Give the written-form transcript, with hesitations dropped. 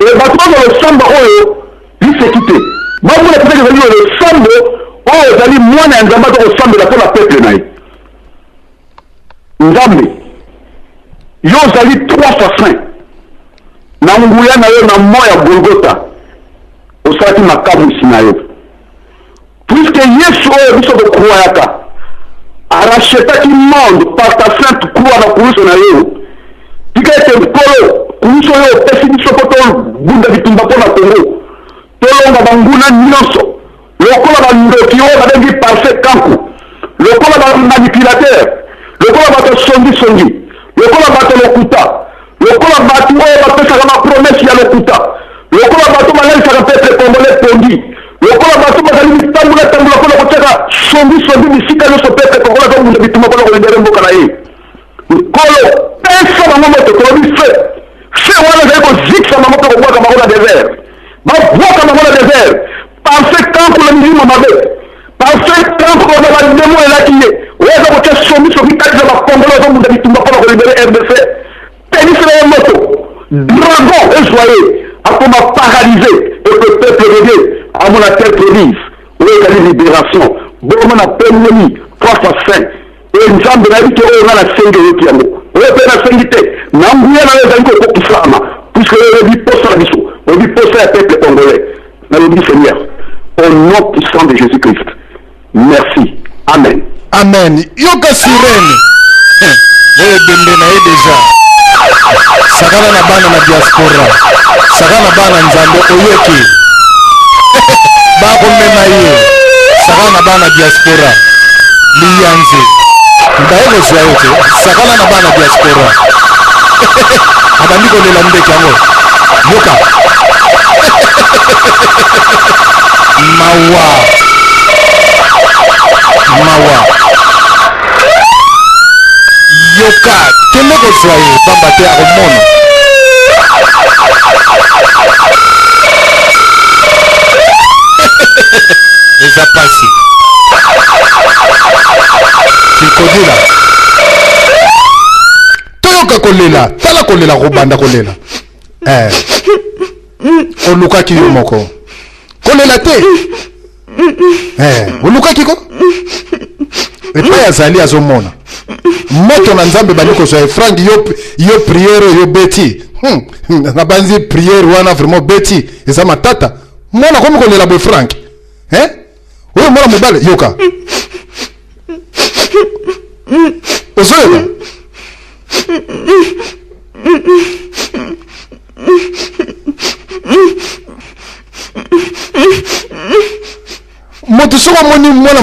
Et bato bazwa losambo oyo liseki te. Bamona mpenza ke ezali losambo oyo ezali mwana ya Nzambe aza kosambela mpo na peuple na ye. Nzambe, yo ozali trois fois saint. Na nguya na yo na mont ya Golgotha, osalaki makamwisi na yo. Puisque Yesu oyo biso to croyaka a rachetaki monde par ta sainte croix na kurusu na yo, tika ete Nkolo kurusu oyo opesi biso mpo tobunda bitumba mpo na Congo, tolonga banguna nyonso lokola bandoki oyo babengi Parfait Kanku, lokola ba manipulateurs, lokola bato songi songi, lokola bato lokuta, lokola bato oyo bapesaka ba promesse ya lokuta, lokola bato balalisaka peuple congolais pongi, lokola bato bazali bitambola tambola mpona kotiaka songi songi bisika nyonso peuple congolais azobunda bitumba mpona kolibere mboka na ye. Nkolo, pesa bango moto, tolobi feu. Feu wana ezali kozikisa bango mpe kobwaka bango na desert. Babwaka bango na desert. Parfait kanko na milimo mabe. Parfait kanko na bademo elaki ye. Oyo aza kotia songi songi kati na bakongolo azobunda bitumba mpo na kolibere RDC. Pelisela ye moto. Dragon ezwa ye. Akoma paralyse. Et que peuple de Dieu amona terre promise. Oyo ezali liberation. Bongo na pemeli trois fois saint. E Nzambe, nayebi te oyo ngai nasengi oyoki yango, oyo mpe nasengi te, na nguya na yo ezali kokokisama, puisque yo oyebi posa na biso, oyebi posa ya peuple congolais. Nalobi Seigneur, au nom puissant de Jésus-Christ, merci, amen. Amen. Yoka sirène. Oyo ebembe na ye deja. Sakana na bana na diaspora. Sakana na bana Nzambe oyoki. Bakomema ye. Sakana na bana diaspora. Liyanzi. Baye kozwa ye te. Sakana na bana diaspora. Abandi kolela ndeke yango. Yoka. Mawa. Mawa. Yoka, kende kozwa ye, pamba te akomona. Eza pasi. Kikodila. Toyoka kolela, tala kolela kobanda kolela. Eh. Olukaki yo moko. Kolela te. Eh, olukaki ko? Epai azali azomona. Moto na Nzambe bandi kozwa ye. Frank yo yo prière yo beti. Nabanzi prière wana vraiment beti eza matata. Mwana komi kolela boye Frank. Eh? Oyo mwana mobali yoka. Ozoyoka? Moto soki omoni mwana.